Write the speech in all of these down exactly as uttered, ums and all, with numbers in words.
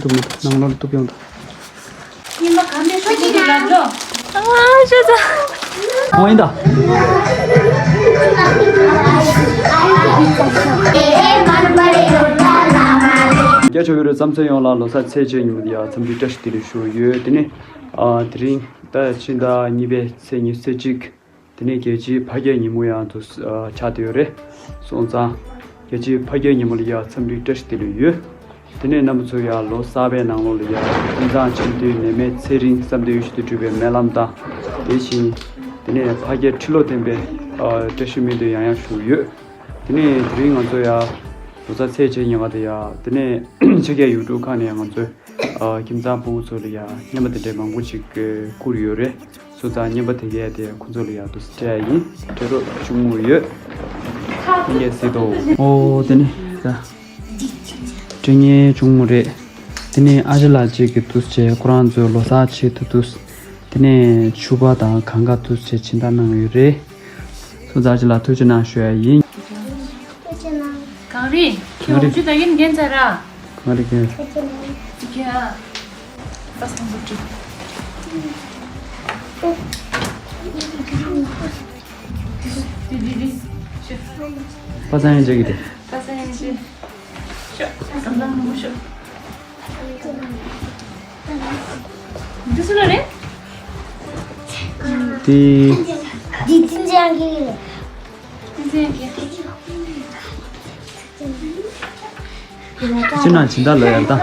ཐུབ་མི་འདུག་ནང་ལོགས་ཐུབ་ཡོང་ད། སྙེ་མ་གང་དེ་ཤོད་ཀྱི་འདུག་ལབ་འགྲོ། ཨ་ཤ་ཚ། ཨོ་ཡིན་ད། རྒྱ་ཆེ་བའི་རུ་རྩམ་ཚོ་ཡོངས་ལ་ལོ་གསར་ཚེས་བཅུའི་ཉིན་མོ་དེ་ཡ་འཚམས་འདྲི་བཀྲ་ཤིས་བདེ་ལེགས་ཞུ་ཡོད། དེ་ནས་ཨ་དེ་རིང་ད་ཕྱི་ཟླ་གཉིས་པའི་ཚེས་ཉི་ཤུ་རྩ་གཅིག་དེ་ནས་རྒྱལ་སྤྱིའི་ཕ་སྐད་ཉིན་མོ་ཡང་དུ་ཨ་ཆགས་བསྡད་ཡོད་རེད། སོང་ཙང་རྒྱལ་སྤྱིའི་ཕ་སྐད་ཉིན་མོ་ལ་ཡ་འཚམས་འདྲི་བཀྲ་ཤིས་བདེ་ལེགས་ཡོད། དེ་ནས་རྣམ་པ་ཚོ་ཡང་ལོ་གསར་པའི་ནང་ལོགས་ལ་ཡ་ཁྱིམ་ཚང་ཆེན་མོའི་ནད་མེད་ཚེ་རིང་བསམ་དོན་ཡིད་བཞིན་དུ་འགྲུབ་པའི་སྨོན་ལམ་དང་། དེ་བཞིན་དེ་ནས་ཕ་སྐད་ཁྲི་ལོ་བརྟན་པའི་ཨ་བཀྲ་ཤིས་སྨོན་འདུན་ཡང་ཡང་ཞུ་ཡོད། དེ་ནས་དེ་རིང་ང་ཚོ་ཡ་ལོ་གསར་ཚེས་བཅུའི་ཉིན་མོ་དེ་ཡ་དེ་ནས་ཕྱི་རྒྱལ་ཡུལ་གྲུ་ཁག་ནས་ཡང་ང་ཚོའི་ཨ་ཁྱིམ་ཚང་ཕྲུ་གུ་ཚོ་ལ་ཡ་རྔན་པ་དེ་འདྲའི་མང་པོ་ཅིག་བསྐུར་ཡོད་རེད། སོང་ཙང་རྔན་པ་དེ་གས་དེ་ཁོང་ཚོ་ལ་ཡ་དུ་སྤྲད་ཡ་ཡིན། སྤྲད་རོགས་གཅུང་མོ་ཡོད། ཨོ་དེ་ནས་ད་སྤྲད་མཁན་གཅུང་མོ་རེད། དེ་ནས་ཨ་ཅེ་ལགས་གཅིག་གིས་དུས་ཆེ་ཁོ་རང་ཚོའི་ལོ་གསར་ཆེད་དུ་དུས། དེ་ནས་ཕྱུ་པ་དང་གང་ག་དུས་ཆེ་སྦྱིན་བདག་གནང་ཡོད་རེད། སོང་ཙང་ཨ་ཅེ་ལགས་ཐུགས་རྗེ་གནང་ཞུ་ཡ་ཡིན། གངས་རི། ཁྱོད་འོག་ཆུ་ད་གིན་རྒན་ཚ་ར། གངས་རི་རྒན། ཁྱོད་ཨ། ད་སང་འབུ་ཀྲི། དི་དི་དི། པ་སངས་ཡང་བྱེད་ཀྱི་དེ། པ་སངས་ཡང་བྱེད། ཤོག་ཨ་ལ་མོ་ཤོག་འདི་སུ་ལ་རེད། དེ། འདི་ཅི་འདྲ་ཡང་གི་རེད། ཅི་འདྲ་ཡང་གི། ཅི་ན་ཇི་འདྲ་ལ་ཡང་ད།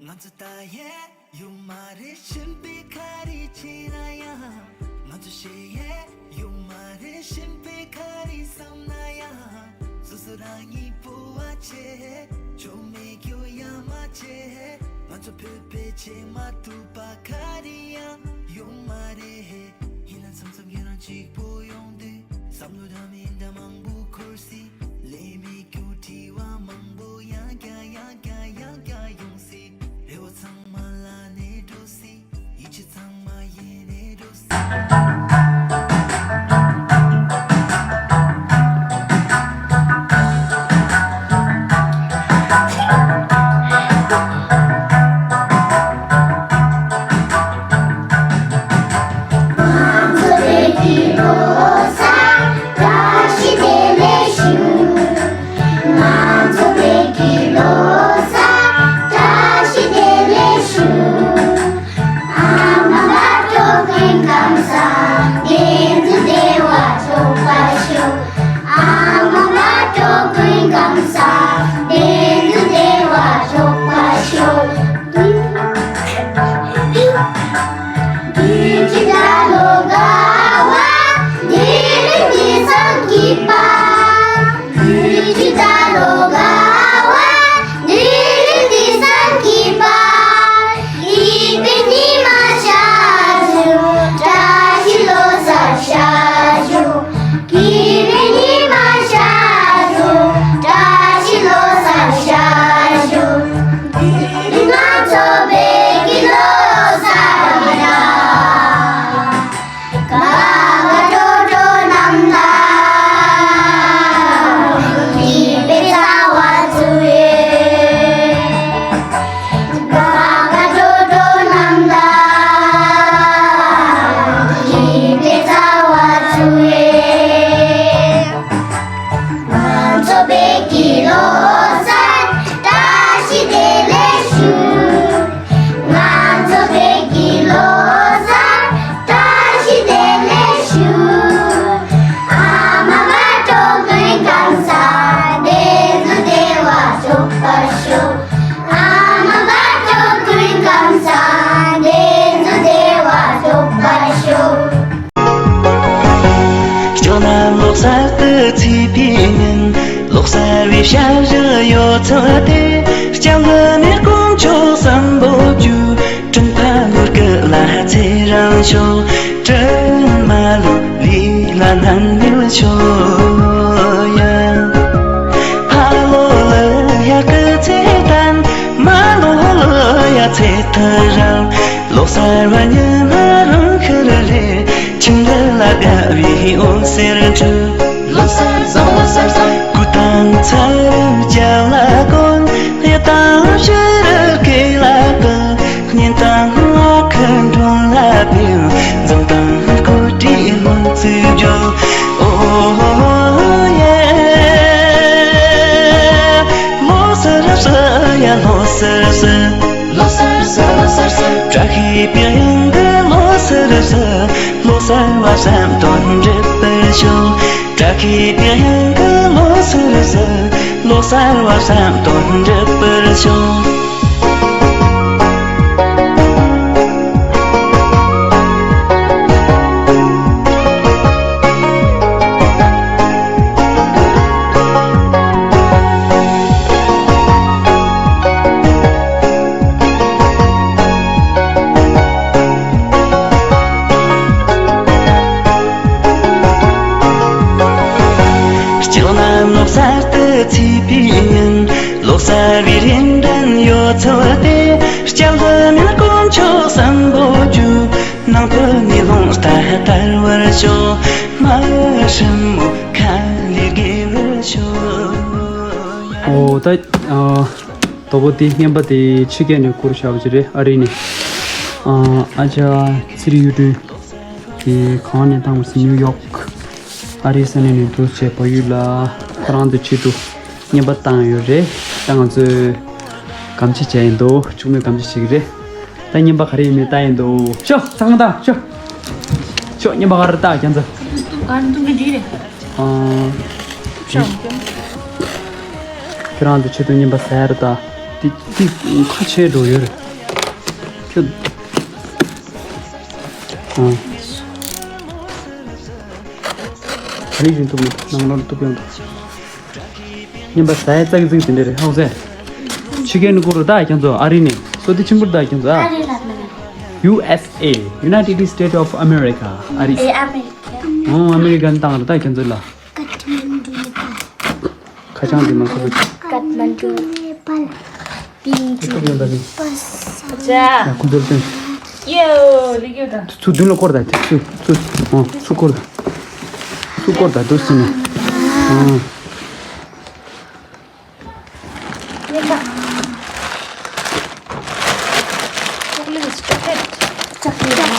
ང་ཚོ་ད་ཡས་ཡོད་མ་རེད། གཞན་པའི་ཁ་རི་ཆེ་ན་ཡང་། ང་ཚོ་ཤེས་ཡས་ཡོད་མ་རེད། གཞན་པའི་ཁ་རི་བསམ་ན་ཡང་། སོ་སོ་རང་ཉིད་སྤོབས་པ་ཆེ། ཆོ་མེད་སྐྱོ་ཡ་མ་ཆེ། ང་ཚོ་བོད་པའི་ཆེས་མ་ཐུབ་པ་ཁ་རི་ཡང་ཡོད་མ་རེད། ཡིན་ན་མཚམས་མཚམས་ཁྱེད་རང་གཅིག་པོ་ཡོང་དུས། བསམ་བློ་འདྲ་མི་འདྲ་མང་པོ་འཁོར་སྲིད། ལས་མེད་སྐྱོ་དྲི་བ་མང་པོ་ཡང་བསྐྱར་ཡང་བསྐྱར་ཡང་བསྐྱར་ཡོང་སྲིད། རེ་བ་ཚང་མ་ལ་ནས་འགྲོ་སྲིད། ཡིད་ཆེས་ཚང་མ་ཡེ་ནས་འགྲོ་སྲིད། ང་ཚོ་བོད་ཀྱི་ལོ་གསར་བཀྲ་ཤིས་བདེ་ལེགས་ཞུ། ང་ཚོ་བོད་ཀྱི་ལོ་གསར་བཀྲ་ཤིས་བདེ་ལེགས་ཞུ། ཨ་མ་བ་ཀྲོ་ཀུན་གང་ས་བདེ་འཛུགས་བདེ་བ་ཐོབ་པར་ཤོག་ཨ་མ་བ་ཀྲོ་ཀུན་གང་ས་བདེ་འཛུགས་བདེ་བ་ཐོབ་པར་ཤོག་སྐྱོ་ལ་ལོ་གསར་དུ་ཚེས་པའི་ཉིན། ལོ་གསར་བའི་ཞལ་བཞུགས་ཡོད་ཚུལ་ཏེ། སྐྱབས་མགོན་ནས་དཀོན་མཆོག་གསུམ་པོ་བརྒྱུད། སྤྲིན་ཕ་ལུ་སྐུ་ལ་ཚེ་རིང་ཤོག་སྤྲིན་མ་ལུ་ལི་ལ་ནན་ལུ་ཤོག་ཡ། ཕ་ལོ་ལུ་ཡ་སྐུ་ཚེ་བརྟན། མ་ལོ་ལུ་ཡ་ཚེ་ཐུ་རིང་། ལོ་གསར་བ་ཉི་མ་རང་ཁུ་རུ་རེ། ཁྱིམ་ལ་ ལ་དགའ་བའི་འོད་ཟེར་འཕྲོས། ལོ་གསར་བཟང་། ལོ་གསར་བཟང་། སྐུ་དང་ཚ་རུ་བྱ་ལ་གོན། གཡུ་དང་བྱུ་རུ་སྐེ་ལ་གོན། སྙན་དང་འོ་ཁུ་འགྲོ་ལ་ཕེབས། འཛུམ་དང་སྐུ་བཀྲའི་སྨོན་ཚིག་བརྗོད། ཨོ་ཡེ། ལོ་གསར་བཟང་ཡ། ལོ་གསར་བཟང་། ལོ་གསར་བཟང་། ལོ་གསར་བཟང་། བཀྲ་ཤིས་པའི་དབྱངས་ཀྱིས་ལོ་གསར་བཟང་། ལོ་གསར་བ་བསམ་དོན་འགྲུབ་པར་ཤོག་བཀྲ་ཤིས་པའི་དབྱངས་ཀྱིས་ལོ་གསར་བཟང་། ལོ་གསར་བ་བསམ་དོན་འགྲུབ་པར་ཤོག་ལྕགས་ལམ་ལོ་གསར་དུ་ཚེས་པའི་ཉིན། ལོ་གསར་བའི་རེ་འདུན་ཡོད་ཚོད་དེ། སྐྱབས་མགོན་དཀོན་མཆོག་གསུམ་པོ་བཅུ། ནང་དུ་ནི་ལོང་ལྟར་དར་བར་ཤོག་མ་སྲིན་མོ་ཁ་ལས་དགེ་བར་ཤོག་ཨོ་ད། ཨ། དོ་པོ་དེ་རྔན་པ་དེ་ཕྱི་རྒྱལ་ནས་བསྐུར་བཞག་པ་ཅིག་རེད། ཨ་རི་ནས། ཨ་ཨ་ཅག་ཚེ་རིང་གཡུ་སྒྲོན་དེ་གང་ནས་བཏང་བ་ཟེར་ན་ནིའུ་ཡོག་ཨ་རིའི་ས་གནས་ནས་འདུག་བྱས་བལ་ཡུལ་ལ་ཁོ་རང་ཚོའི་ཆེད་དུ་རྔན་པ་བཏང་ཡོད་རེད། ད་ང་ཚོས་སྒམ་ཆ་བྱས་ཡིན་འདུག་ཆུང་མོས་སྒམ་ཆ་ཞིག་རེད། ད་རྔན་པ་ག་རེ་ཡིན་མིན་ལྟ་ཡིན་འདུག་ཤོག་ཚང་མ་ལྟ་ཤོག་ཤོག་རྔན་པ་ག་རེ་ལྟ་ཁྱེད་ཚོ། ག་འདུག་གི་འདི་རེད། ཨ། ཁྱོད་རང་ཚོ་ཆེད་དུ་རྔན་པ་ཟ་ཡ་རེད་ད། འདི་འདི་ཁ་ཕྱེ་འགྲོ་ཡོད་རེད། ཁྱོད། ཨ། ག་རེ་བཞིན་གཏུབ་ནས་ནང་ལོགས་གཏུབ་ཡོང་དང་། རྔན་པ་ཟ་ཡ་ཙག་ཙིག་དེ་འདྲ་རེད་ཧ་གོ་སོང་། ཕྱི་རྒྱལ་ནས་བསྐུར་རོ་ད་ཁྱེད་ཚོ་ཨ་རི་ནས་སོ་ཏི་ཆིམ་ཕུར་ད་ཁྱེད་ཚོ་ཨ། ཨ་རི་ལ་ན། ཡུ་ཨེས་ཨེ། United States of America ཨ་རི། ཨེ་ཨ་མེ་རི་ཀ་ཨོ་ཨ་མེ་རི་ཀ་ནས་བཏང་རེད་ད་ཁྱེད་ཚོ་ལ། ཀ་ཐ་མན་ཌུ་ནས་བཏང་། ཁ་བྱང་འདི་མ་ཁ་བུ། ཀ་ཐ་མན་ཌུ། ནེ་པཱལ། ཏིང་ཏིང་། ཡ་ཁོ་ཚོར་བསྟན། ཡོ་ལི་ཡོ་ད། ཚུར་མདུན་ལ་བསྐོར་ད་དེ་ཚུར་ཚུར་ཨོ་ཚུར་བསྐོར་ད། ཚུར་བསྐོར་ད་འདུག་སེ་ནས་ཨོ།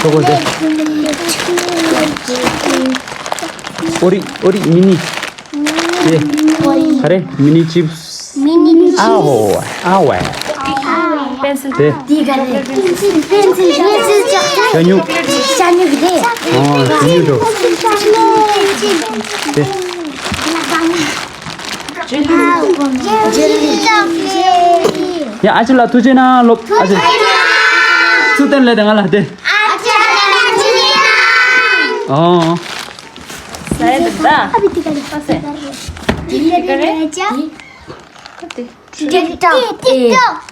ཆོག་གོ་དེ། ཨོ་རི་ཨོ་རི་མི་ནི། དེ། ག་རེ་མི་ནི་ཅིབ་སི། མི་ནི་ཅིབ་སི། ཨ་ཧོ་ཨ་ཝེ། པེན་སིལ། དེ། དེ་ག་རེ། པེན་སིལ་པེན་སིལ་པེན་སིལ་ལྕགས་ལྕགས་ཉུག་ལྕགས་ཉུག་རེད། ཨོ་ཉུག་འགྲོ། དེ། ཡ་ཨ་ཅེ་ལ་ཐུགས་རྗེ་གནང་ལོབ་ཨ་ཅེ། ཚུར་བསྟན་ལས་དང་ང་ལ་དེ། ཨོ། ཟ་ཡ་འདི་ད། ཨ་བི་དེ་ག་རེ། ཨ་སེ། དེ་ག་རེ། ཏིག་ཏོག་ཨེ་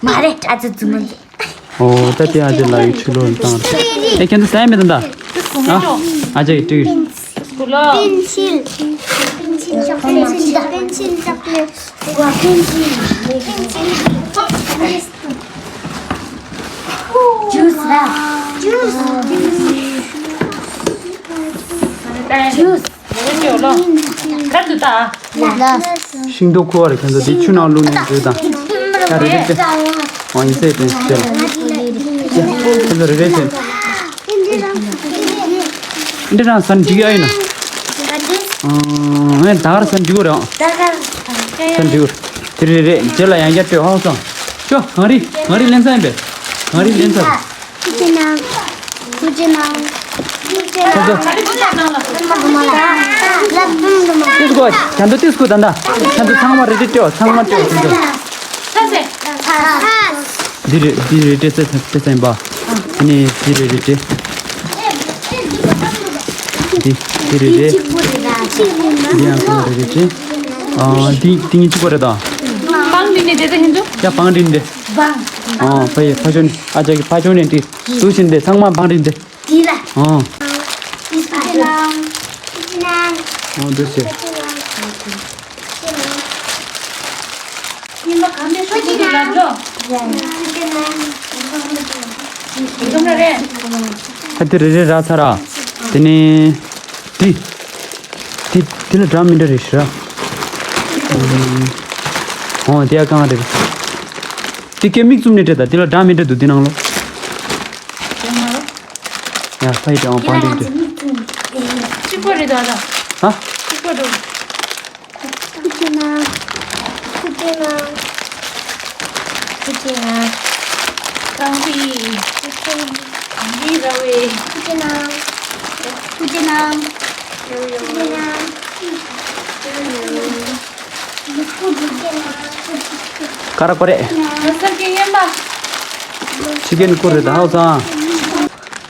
མ་རེད་ཨ་ཅེ་རྫུན་མ། ཨོ་ད་དེ་ཨ་ཅེ་ལ་ཡི་ཆུ་ལོ་བཏང་། ཨེ་ཁྱེད་ཚོ་ཟ་ཡ་མེད་དམ་ད། ཨ་ཨ་ཅེ་ཡི་ཏིག་སྐུ་ལོ། པེན་སིལ། པེན་སིལ་ཅོག་ལེ་ཊི། པེན་སིལ་ཅོག་ལེ་ཊི། པེན་སིལ། པེན་སིལ་ཅོག་ལེ་ཊི། ཇུས་ར། ཇུས། ཇུས། ཇུས། ག་ཚོད་ད། ལ། ཤིང་ཏོག་ཁུ་བ་རེ་ཁྱེད་ཚོ་དེ་ཆུ་ནང་བླུགས་ནས་འདུག་དང་། ད་རེ་རེ་སྟེ། ཨང་ཡིན་ཚད་དེ་ཚད་ལ། ཁྱེད་ཚོ་རེ་རེ་སྟེ། འདི་རང་སན་འགྲིག་ཨ་ཡིན་ན། ཨང་ད་གར་སན་འགྲིག་གོ་རེད་ཨང་། སན་འགྲིག་གོ་རེད། དེ་རེ་རེ་རྗེས་ལ་ཡང་བསྐྱར་སྤྲོད་ཧང་སང་། ཅོ་ང་རི་ང་རི་ལེན་ས་ཡིན་པས། ང་རི་ལེན་ས། ཐུགས་རྗེ་གནང་། ཐུགས་རྗེ་གནང་། ཐུགས་རྗེ་གནང་། ཁྱེད་ཚོ། ཏིས་ཀོ་ཁྱེད་ཚོ་ཏིས་ཀོ་ད་ད། ཁྱེད་ཚོ་ཚང་མ་རེ་རེ་སྤྲད། ཚང་མ་སྤྲད། ཁྱེད་ཚོ། འདི་རེ་འདི་རེ་སྤྲད་ཚེ་ཚེ་ཚེ་ཡིན་པ། ཨ་ནི་འདི་རེ་རེ་སྤྲད། འདི་འདི་རེ་རེ། འདི་ཡང་ཁོང་རེ་རེ་སྤྲད། ཨ་འདི་འདི་གཉིས་གཅིག་པ་རེད་ད། བང་འདི་ནི་དེ་ད་ཧིན་དུ། ཡ་བང་འདི་ནི་དེ། བང་། ཨ་ཕ་ཡི་ཕ་ཞོ་ནི། ཨ་ཅག་གི་ཕ་ཞོ་ནི་འདི། ལུ་ཤིན་དེ་ཚང་མ་བང་འདི་འདི། འདི་ལ། ཨ། ཨ་འདི་ཟེར། ཨ་འདི་རེ་རེ་རག་ཚར་ར། དེ་ནི། དེ། དེ། དེ་ལ་འདྲ་མི་འདྲ་རེད་ཤི་ར། ཨོ་དེ་ཡ་གང་རེད། དེ་སྐད་མིག་བཙུམ་ནས་སྤྲད་ད་དེ་ལ་འདྲ་མི་འདྲ་འདུག་དེ་ནང་ལོ། ཡ་ཕ་ཡི་དྲང་བང་དེ་འདྲ། གཅིག་པོ་རེད་ད་ད། ཧ། གཅིག་པོ་འདུག་ཐུགས་རྗེ་གནང་། ཐུགས་རྗེ་གནང་། ཐུགས་རྗེ་གནང་། གང་ཞིག་ཐུགས་རྗེ་གནང་། གང་ཞིག་ར་བའི་ཐུགས་རྗེ་གནང་། ཐུགས་རྗེ་གནང་། ཡོ་ཡོ། ཐུགས་རྗེ་གནང་། ཡོ་ཡོ། ཀ་ར་ཀོ་རེ། ལོ་སར་གྱི་ཡན་པ། ཕྱི་རྒྱལ་ཀོ་རེ་ད་ཧའོ་ཙང་།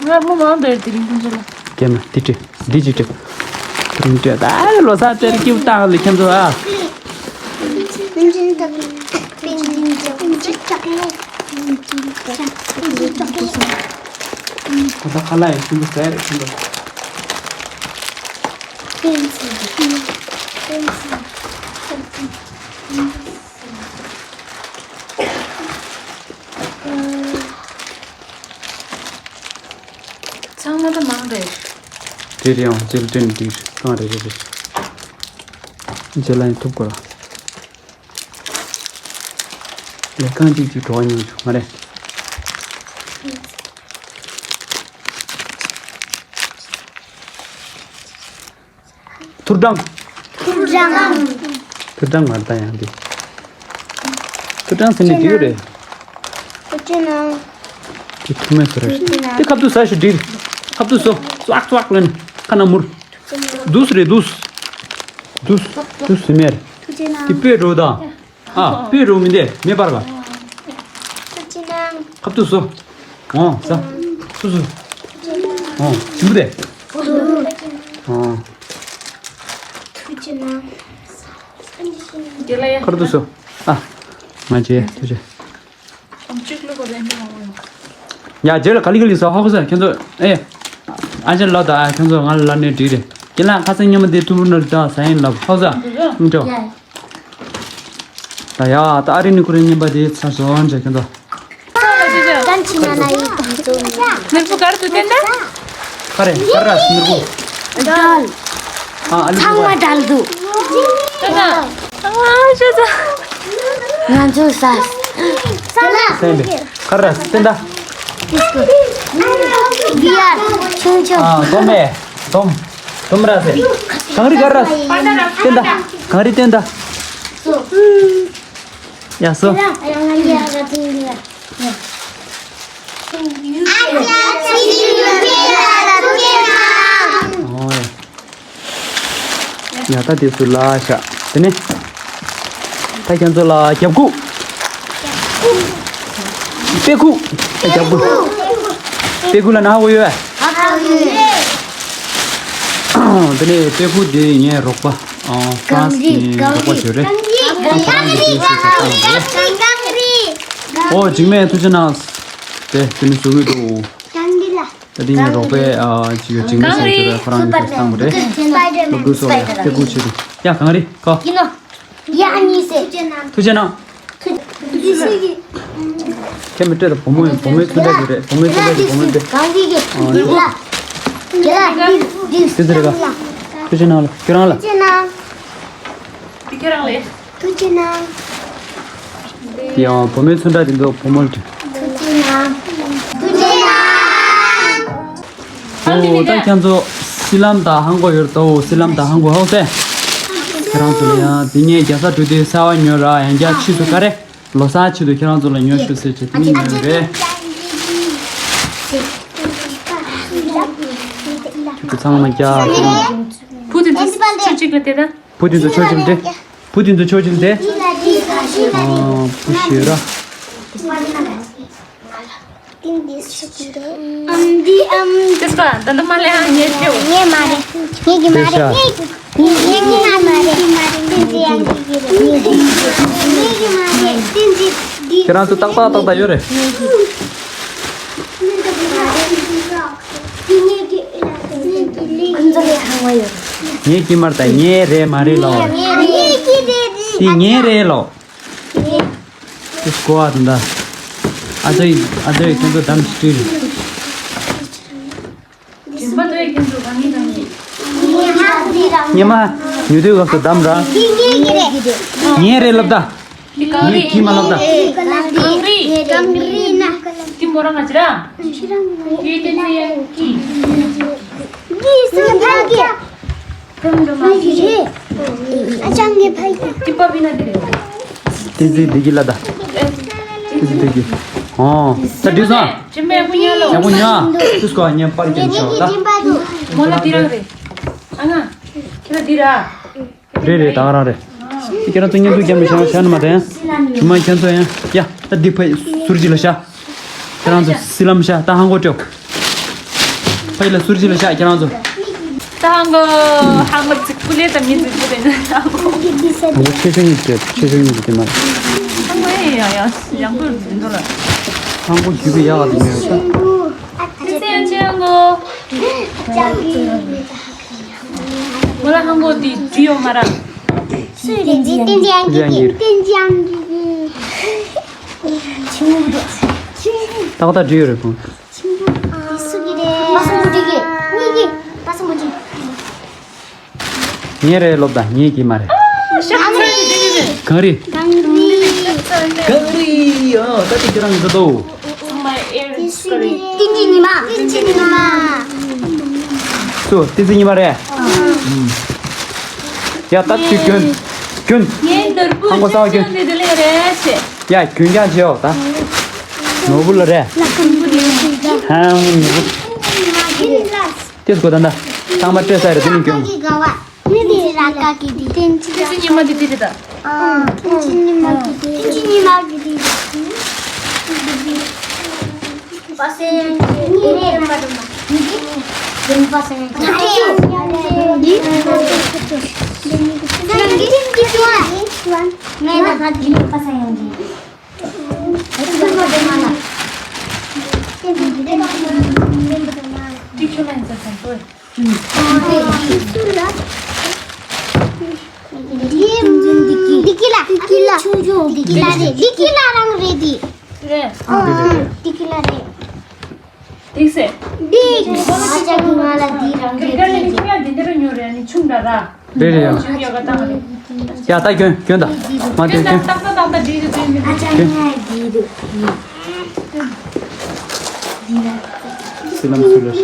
ང་མོ་མང་དེར་དེ་རིང་ཀུན་ཚོ་ལ། སྐྱེས་མ་དེ་བྲིས། འདི་ཅི་བྲིས། རིང་བྲིས་ད་ལོ་ས་དེར་སྐྱིབས་བཏང་ལ་ཁྱེད་ཚོ་ཨ། ད་ཁ་ལག་ཡང་ཆུང་དུ་ཟེར་ཆུང་དུ། ཚང་མ་ད་མང་རེད། རེད་རེད། ཨང་རྗེས་ལ་སྤྲད་ནས་འགྲིག་རེད། གང་རེད་རེད་རེད། རྗེས་ལ་ཡང་ཐུབ་དགོས་ལ། ལས་རྐང་གཅིག་གཅིག་འགྲོ་བ་ཉུང་བྱུང་མ་རེད། ཐུར་སྦྲང་། ཐུར་སྦྲང་། ཐུར་སྦྲང་མ་རེད་ད་ཡང་འདི། ཐུར་སྦྲང་ཟེར་ནས་འདི་རེད། ཐུགས་རྗེ་གནང་། དེ་ཐུར་མེད་སུ་རེད། ཐུགས་རྗེ་གནང་། དེ་ཁ་ཐུག་ཟ་ཞིག་འདྲིལ། ཁ་ཐུག་སོ། སུ་ཨག་སུ་ཨག་ལེན། ཁ་ན་མུར། དུས་རེད་དུས། དུས། དུས་སུ་མེར། ཐུགས་རྗེ་གནང་། དེ་པོས་འགྲོ་དང་། ཨ། པོས་རུ་མི་འདེ་མེ་འབར་ག། ཐུགས་རྗེ་གནང་། ཁབ་ཏུ་སོ། ཨོ་ས། སུ་སུ། ཨོ་ཞིམ་པོ་དེ། ཨོ། ཐུགས་རྗེ་གནང་། ཁར་ཏུ་སོ། ཨ། ང་བྱས་ཐུགས་རྗེ། ཡ་རྗེས་ལ་ག་ལི་ག་ལི་ས་ཧོ་ཁོ་ས་ཁྱོད་ཚོ་ཨེ། ཨ་ཅག་ལབ་དང་ཁྱོད་ཚོ་ང་ལ་ལབ་ནས་འགྲིག་རེད། ཁྱེད་ལ་ཁ་སང་ཉི་མ་དེ་ཐུམ་རུ་ནར་དང་ས་ཡིན་ལབ་ཧོ་ས། ཨུ་ཅོ། ད་ཡ་ད་ཨ་རི་ནི་ཁུ་རེ་ཉིན་པ་དེ་ཚར་སོང་ཇ་ཁྱོད་ཚོ། ཀན་ཆི་ན་ན་ཡི་དང་ཚོ་ནི། ནོར་བུ་གར་དུ་བསྟན་ད། ཁ་རེ་ཁ་ར་སི་ནོར་བུ། ཌལ། ཨ་ཨ་ལུ་ཚང་མ་ཌལ་དུ། ད་ད། ཨ་ཤ་ཚ། ང་ཚོ་ས། ས་ལ། སེམས་པའི་ཁ་ར་སི་བསྟན་ད། བི་ཡར་ཆུང་ཆུང་། ཨ་དོམ་མེ་དོམ། དོམ་ར་སེ། གངས་རི་ཁ་ར་སི་བསྟན་ད། གངས་རི་བསྟན་ད། ཡ་སོ། ཡ་ད་དེ་ཚོ་ལ་བཞག་དེ་ནས། ད་ཁྱེད་ཚོ་ལ་རྒྱབ་ཁུག་དཔེ་ཁུག་ད་རྒྱབ་ཁུག་དཔེ་ཁུག་ལ་ན་ཧ་གོ་ཡོད། དེ་ནས་དཔེ་ཁུག་དེ་ངའི་རོགས་པ། ཨ་ཧྥ་རན་སི་གི་རོགས་པ་ཞིག་རེད། ཨ་ཁོ་རང་གི་དེ་སུས་ཀྱང་བཏང་རེད། ཨོ་འཇིགས་མེད་ཐུགས་རྗེ་གནང་། དེ་དེ་ནས་བཟོ་གི་འདུག་ད་དེ་ངའི་རོགས་པས་ཨ་ཅིག་འཇིགས་མེད་ཟེར་ཁྱོད་ར་ཁོ་རང་གི་དེ་བཏང་བ་རེད། སློབ་ཕྲུག་ཚོ་ལ་ཡ་དཔེ་ཁུག་བྱེད་དུ་ཡ་གངས་རི་ཁོ། ཡ་གཉིས་སེ། ཐུགས་རྗེ་གནང་། ཁྱེད་མི་སྤྲད་དང་བུ་མོ་ཡིན། བུ་མོའི་ཚོན་ཁྲ་ཞིག་རེད། བུ་མོའི་ཚོན་ཁྲ་ཞིག་བུ་མོའི་དཔེ། ཨ་ནི་དེ་ཚོ་རེད་ག་ཐུགས་རྗེ་གནང་ལ་ཁྱོད་རང་ལ། ཐུགས་རྗེ་གནང་། དེ་ཡང་བུ་མོའི་ཚོན་ཁྲ་དེ་ཚོ་བུ་མོ་ལ་སྤྲད། ཐུགས་རྗེ་གནང་། ཐུགས་རྗེ་གནང་། ཨོ་ད་ཁྱེད་ཚོ་སི་ལམ་དང་ཧང་གོ་ཡོད་དོ། སི་ལམ་དང་ཧང་གོ་ཧོག་སེ། ཁྱེད་རང་ཚོ་ལ་ཡང་དེ་ངས་རྒྱལ་ས་གྲུ་དེ་གསར་བ་ཉོ་ར་ཡང་རྒྱ་ཆེད་དུ་ག་རེ་ལོ་གསར་ཆེད་དུ་ཁྱེད་རང་ཚོ་ལ་ཉོ་ཤོག་ཟེར་བྱས་དེ་མིན་ཉོ་རེད། ཁྱེད་ཚོ་ཚང་མ་རྒྱ་ཁྱེད་རང་། བུ་དེ་ཚོ་ཆུ་གཅིག་ལ་དེ་ད། བུ་དེ་ཚོ་ཕྱོགས་གཅིག་ལ་དེ། བུ་དེ་ཚོ་ཕྱོགས་གཅིག་ལ་དེ། ཨ་བུ་ཤེས་ར། ཨམ་འདི་ཨམ། དེ་སྐ་ད་ད་མ་ལེ་ཨ་ཉེ་ཁྱེའུ། ངས་མ་རེད། ངས་ཀྱི་མ་རེད། ངས་ཀྱི་མ་རེད། ངས་ཀྱི་མ་རེད། ངས་ཀྱི་མ་རེད། ཁྱེད་རང་ཚོ་ཏག་ཏག་ཏག་ཏག་ཡོད་རེད། ངས་ཀྱི་མར་ད་ངས་རེད་མ་རེད་ལོ། དེ་ངས་རེད་ལོ། དེ་སྐོར་བ་དང་ད། ཨ་ཅག་ཨ་ཅག་ཁྱོད་ཚོ་འདམ་ཞིག་སྤྲུལ། རིན་པ་ལྟོས་ཁྱོད་ཚོ་གང་ཡིན་གང་ཡིན། ཉི་མ་ཉུ་དུས་སྐབས་སུ་བསྡམས་ར། ངའི་རེད་ལབ་ད། ངའི་ཀི་མ་ལབ་ད། གངས་རི། གངས་རི་ན། གངས་རི་ན། ཏི་མོ་རང་ང་ཅི་ར། ཡུལ་ཏན་ཏན་ཡང་ཀི། ཀི་སུ་ཕ་གི། ཨ་ཅང་གི་ཕ་གི། ཏི་པ་བི་ན་དི་རེད། ཏི་ཟི་དི་གི་ལ་ད། ཏི་ཟི་དི་གི། ཨོ། ད་དུས་སང་། ཅི་མེ་ཀུ་ཉ་ལོ། ཉ་ཀུ་ཉ། ཏུས་ཀོ་ཉ་པར་གྱི་ཆོག་ད། མོ་ལ་དི་རང་རེད། ཨ་ང་། ཁྱེད་ལ་དི་ར། རེད་རེད། ད་ག་རང་རེད། ཁྱེད་རང་ཚོ་བརྙན་ཐུང་རྒྱབ་ནས་བཞག་བཞག་ན་མ་དྲན། ཇུ་མ་ཁྱེད་ཚོ་ཡང་ཡ་ད་འདི་ཕ་ཟུར་གཅིག་ལ་བཞག་ཁྱེད་རང་ཚོ་སི་ལམ་བཞག་ད་ཧང་གོ་སྤྲོད། ཕ་ཡི་ལ་ཟུར་གཅིག་ལ་བཞག་ཁྱེད་རང་ཚོ། ད་ཧང་གོ་ཧང་གོ་ཙིག་པུ་ལེ་ད་མི་ཙིག་པུ་ལེ་ད་ཧང་གོ། ཧང་གོ་ཆེ་ཆུང་གཉིས་ཀྱི་ཆེ་ཆུང་གཉིས་ཀྱི་དེ་མ་རེད། ཧང་གོ་ཡ་ཡ་ཡང་གོ་འདི་འདོ་ལ། ཧང་གོ་ཞུ་གི་ཡ་ག་དེ་མེད་ད། ཙེ་ཙེ་ཡང་ཆེ་ཧང་གོ། མོ་ལ་ཧང་གོ་དེ་བྲིས་ཡོད་མ་ར། སུ་རེད། ཏན་ཅང་གི་ཏན་ཅང་གི། ཏག་ཏག་བྲིས་ཡོད་རེད་ཁོང་། སུ་གི་རེད། པ་སངས་པོ་ཏི་གི། གཉིས་ཀྱི། པ་སངས་པོ་ཏི། ངའི་རེད་ལབ་ད། ངའི་གི་མ་རེད། གངས་རི། གངས་རི། གངས་རི། ཨ་ད་དེ་ཁྱེད་རང་གི་ད་དོ། ཏིན་ཅི་ཉི་མ། ཏིན་ཅི་ཉི་མ། སུ་ཏིན་ཅི་ཉི་མ་རེད། ཡ་ད་ཅི་གྱོན། གྱོན། ཧང་གོ་ས་བ་གྱོན། ཡ་གྱོན་ཀྱང་བྱེད་འོ་ད། ནོར་བུ་ལ་རེད། ཧང་ནོར་བུ། ཏེ་སྒོ་ད་ད། ཚང་མ་སྤྲད་ས་རེད་དེ་ནི་གྱོན། མི་དེ་ར་ཀ་གི་དེ་ཏིན་ཅི་ཉི་མ་དེ་དེ་རེད་ད། ཨ་ཏིན་ཅི་ཉི་མ་གི་དེ། ཏིན་ཅི་ཉི་མ་གི་དེ། པ་སེ་ཡང་གི་ནི་རེམ་པ་རེམ་པ། ནི་རེམ་པ་སེ་ཡང་གི་ནི་རེམ་པ་སེ་ཡང་གི། ངས་ད་ག་གི་ནི་པ་སེ་ཡང་གི། ཏི་ཁྱོད་ལ་ཡིན་ས་ས་འགྲོ། འདི་ཀི་ལ། འདི་ཀི་ལ། འདི་ཀི་ལ་རེད། འདི་ཀི་ལ་རང་རེད་འདི། རེད། ཨ་འདི་ཀི་ལ་རེད། འདི་སེ། འདི་ང་ལ་འདི་རང་རེད། འདི་ཀི་ལ་འདི་འདི་རུ་ཉོ་རེད་ནི་ཆུང་འདྲ་ར། རེད་རེད་ཡ། ཆུང་ཡག་ག་ཏང་རེད། ཡ་ད་གྱོན་གྱོན་ད། མ་གྱོན་གྱོན། ཏག་ཏག་ཏག་ཏག་འདི་རེད་འདི་རེད། ཨ་ཅག་ང་འདི་རེད། སི་ལམ་སུ་ལ་ཤ།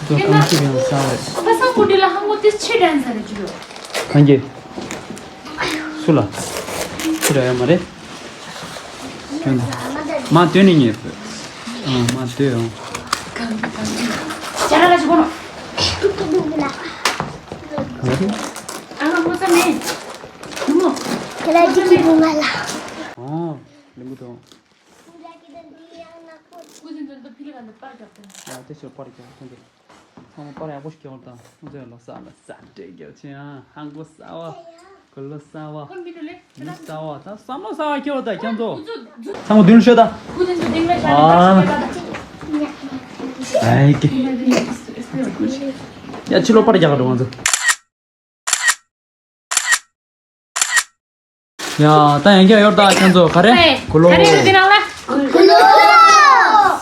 ཁྱོད་གང་ཅི་ཡང་ས་རེད། ཁ་སང་གོ་འདི་ལ་ཧང་གོ་ཏི་ཆེ་དྲན་ས་རེད་ཅི་རོ། གང་གི། སུ་ལ། ཁྱི་ར་ཡོད་མ་རེད། མ་སྟོན་ནི་ཉེས་པོ། ཨ་མ་སྟོན་ཡོང་། ཅ་ལ་ལ་ཅི་གོ་ནོ། ཨ་ང་མོ་ཙམ་མེད། མོ། ཁྱེད་ལ་ཅི་ཅི་གོ་ང་ལ། ཨོ། ལེན་གི་དང་། ཀུ་ཟིན་ཙོན་ཏོ་ཕི་ལི་ག་ནི་པར་རྒྱབ་དང་། ཡ་དེ་ཚོ་པར་རྒྱབ་དང་དེ། ཚང་མ་པར་ཡག་པོ་ཞིག་རྒྱག་དང་། ཁོང་ཚོས་ལོ་གསར་ལ་གསར་འདྲེ་རྒྱབ་ཆེན་ཨ། ཧང་གོ་གསར་བ། གོ་ལོ་གསར་བ། ཁོ་མི་འདུག་ལེ། མི་གསར་བ་ད་བསམ་བློ་གསར་བ་སྐྱེ་བ་ད་ཁྱེད་ཚོ། ཚང་མ་མདུན་ལ་ཤོད་ད། ཀུ་ཟིན་ཙོ་དེང་ལ་ཤ་ནི་པར་ཞིག་རྒྱབ་དང་། ཨའི་ཀེ། ཡ་ཕྱི་ལོགས་པར་རྒྱག་ག་འགྲོ་ང་ཚོ། ཡ་ད་ཡང་བསྐྱར་ཡོད་ད་ཁྱེད་ཚོ་ག་རེ། ཨེ། གུ་ལོ། ག་རེ་ཡོད་དེ་ནང་ལ། གུ་ལོ།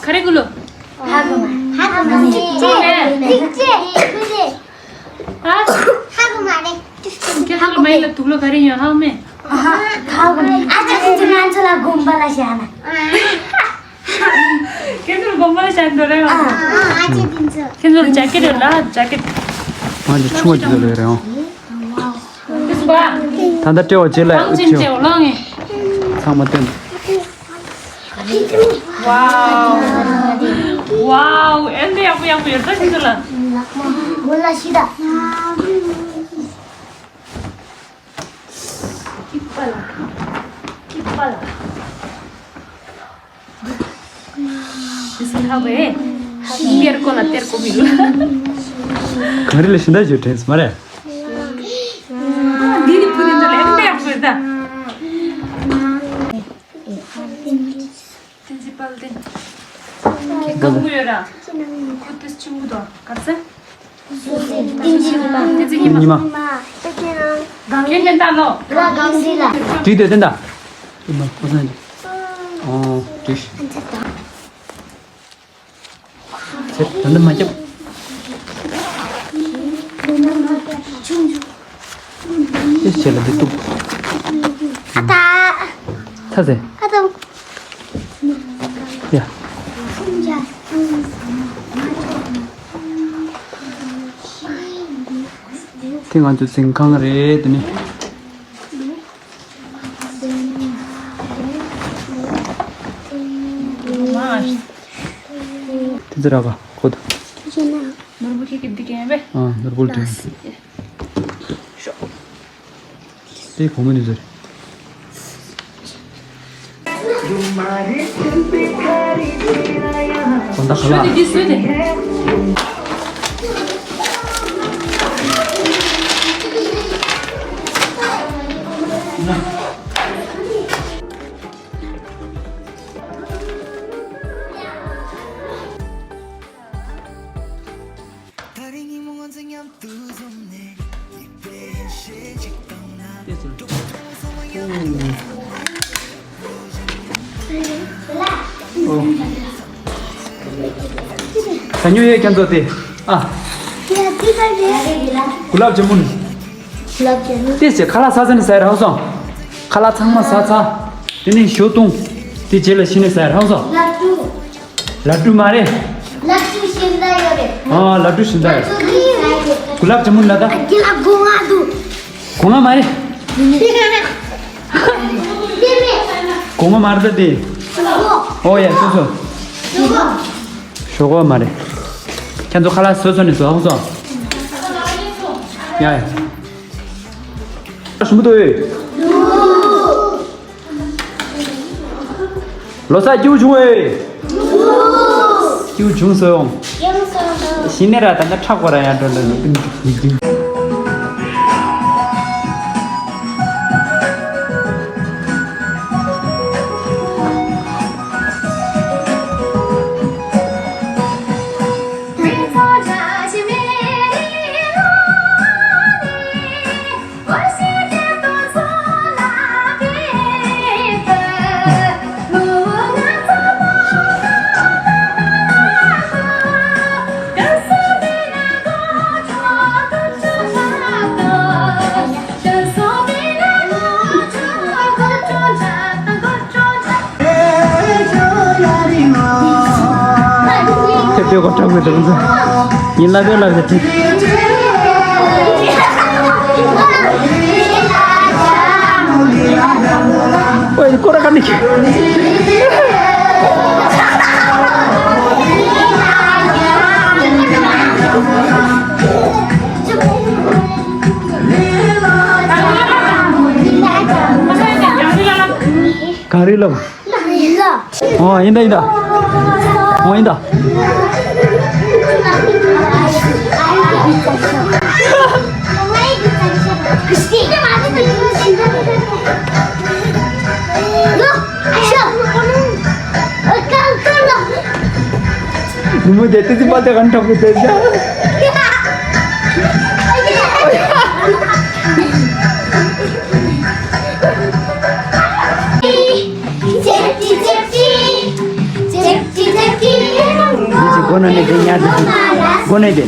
ག་རེ་གུ་ལོ། ཧ་གོ་མ། ཧ་གོ་མ། ཅིག་ཅེ། ཅིག་ཅེ། གུ་ལེ། ཧ། ཧ་གོ་མ་རེད། ཁྱེད་ཚོ་མ་ཡིན་ལ་དུག་ལོ་ག་རེ་ཡོད་ཧ་མེད། ཧ་གོ་མ། ཨ་ཅག་ཁྱེད་ཚོ་ང་ཚོ་ལ་དགོན་པ་ལ་བཞག་ན། ཁྱེད་ཚོ་དགོན་པ་ལ་བཞག་འདོད་རེད་བ། ཨ་ཨ་ཨ་ཅེ་དེ་ཚོ། ཁྱེད་ཚོ་ཇ་ཀེ་ཊ་ཡོད་ལ་ཇ་ཀེ་ཊ། ང་ཚོ་ཆུང་བ་ཅིག་ལ་ལོས་རེད་ཨང་། ད་ལྟ་སྤྲེའུ་བྱེད་ལ་ལང་ཅིན་ཅེའོ་ལང་ངེ། ཚང་མ་སྟོན། ཝའོ། ཝའོ། ཨེ་འདི་ཡག་པོ་ཡག་པོ་ཡོད་ད་ཁྱེད་ཚོ་ལ། ཝོ་ལ་ཤི་ད། ཀི་པ་ལ། ཀི་པ་ལ། ཨིས་ཁ་བེ། ཤིང་པེར་ཀོ་ལ་ཏེར་ཀོ་མི་ལ། གངས་རི་ལ་ཤིང་རྟ་བརྗོད་དྲན་སོང་མ་རེད། འདི་ནི་བུ་རིན་དུ་ལེན་པའི་ཨ་ཁུ་ད། ཏིན་ཅི་པལ་ཏིན། ཁྱེད་གང་གུ་ཡོད་ར། ཁོ་ཏིས་ཆུང་གུ་དོ་ག་ཚ། ཏིན་ཅི་ཉི་མ། ཏིན་ཅི་ཉི་མ། ཉི་མ། གངས་རི་ནས་ལྟ་ལོ། ལ་གངས་རི་ལ། བྲིས་ཏེ་ཏན་ད། ཨི་མ་ཁོ་ཚང་། ཨོ་བྲིས། ཚེ་ད་འདི་མ་རྒྱབ། ཨེ་བྱས་ལ་འདི་གཏུབ། ཨ་ད། ཚ་ཟེ། ཨ་ད། ཡ། དེ་ང་ཚོའི་གཟིམ་ཁང་རེད་དེ་ནི། དེ་ཚོ་ར་ག་ཁོ་ད། ནོར་བུ་ཁྱེད་ཀྱི་འདི་གན་བས། ཨ་ནོར་བུ་དྲན། ཤོག་དེ་གོང་མ་ནི་ཟེར། གོང་ད་ཁ་ལག་ད་རིང་ཉིན་མོ་ང་ཚོ་མཉམ་དུ་འཛོམས་ནས། ཡིད་བདེ་ཡིད་ཆེས་ཅིག་བཏང་ན། ཨོ། ད་ཉོ་ཡས་ཁྱེད་ཚོ་དེ། ཨ། ཡ་དེ་ག་རེད། གུ་ལབ་ཇ་མུན། གུ་ལབ་ཇ་མུན། དེ་ཚེ་ཁ་ལག་ཟ་ས་ནས་ཟ་ཡ་རག་སོང་། ཁ་ལག་ཚང་མ་ཟ་ཚར། དེ་ནས་ཞོ་བཏུང་། དེ་རྗེས་ལ་ཕྱི་ནས་ཟ་ཡ་རག་སོང་། ལ་ཀྲུ། ལ་ཀྲུ་མ་རེད། ལ་ཀྲུ་ཤིང་རྟ་ཡོད་རེད། ཨ་ལ་ཀྲུ་ཤིང་རྟ་ཡོད། ལ་ཀྲུ་ཤིང་རྟ་ཡོད། གུ་ལབ་ཇ་མུན་ལ་ད། ཨ་ཀི་ལ་སྒོ་ང་འདུག་སྒོ་ང་མ་རེད། དེ་མེད། སྒོ་ང་མ་རེད་ད་དེ། ཨོ་ཡ་སོ་སོ། ཞོག་ཞོག་མ་རེད། ཁྱེད་ཚོ་ཁ་ལག་སོ་སོ་ནས་བཟོ་ཧང་སོང་། ཡ་ཡ། ཞུམ་པོ་འདུག་ལོ་གསར་སྐྱིད་པོ་བྱུང་བས། སྐྱིད་པོ་བྱུང་སོང་། ཤི་ནས་ར་ད་ལྟ་ཁྲག་པ་ར་ཡང་འགྲོ་འགྲོ་འགྲོ། ཁྱེད་ལྟོས་གོ་ཁྲབ་གི་འདུག་ཚོ། ཡིན་ལབ་ཡོད་ལབ་ཡོད་དེ། ཨོའི་ཁོ་ར་ག་ནས་ཁྱེད། ག་རེ་ལབ། ཨོ་ཡིན་ད་ཡིན་ད། ཨོ་ཡིན་ད། ཉིན་མོ་དེ་ཏི་ཏི་པ་དེ་ག་འཁྲབ་གི་དེ་ཤ། འདི་ཅི་གོ་ན་ནི་དེ་ཉར་དུ་གོ་ནི་དེ།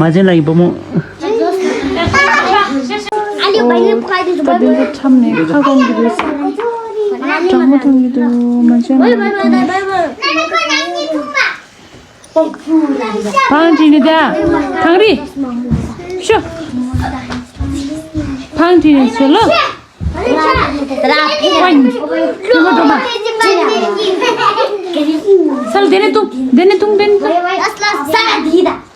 མ་བྱན་ལ་ཡིན་པ་མོ། ད་དེ་ཚོ་ཁྲམ་ནས་ཁ་སྐོམ་གྱི་རེད། གྲང་མོ་འཐུང་གི་འདུག་མ་བྱན་ལ་ཡིན་པ་མོ། བང་བྲིས་ནས་ད། གངས་རི། ཤོ། བང་བྲིས་ནས་ཤོ་ལོ། སལ་དེ་ནས་ཐུང་། དེ་ནས་ཐུང་། དེ་ནས་ཐུང་།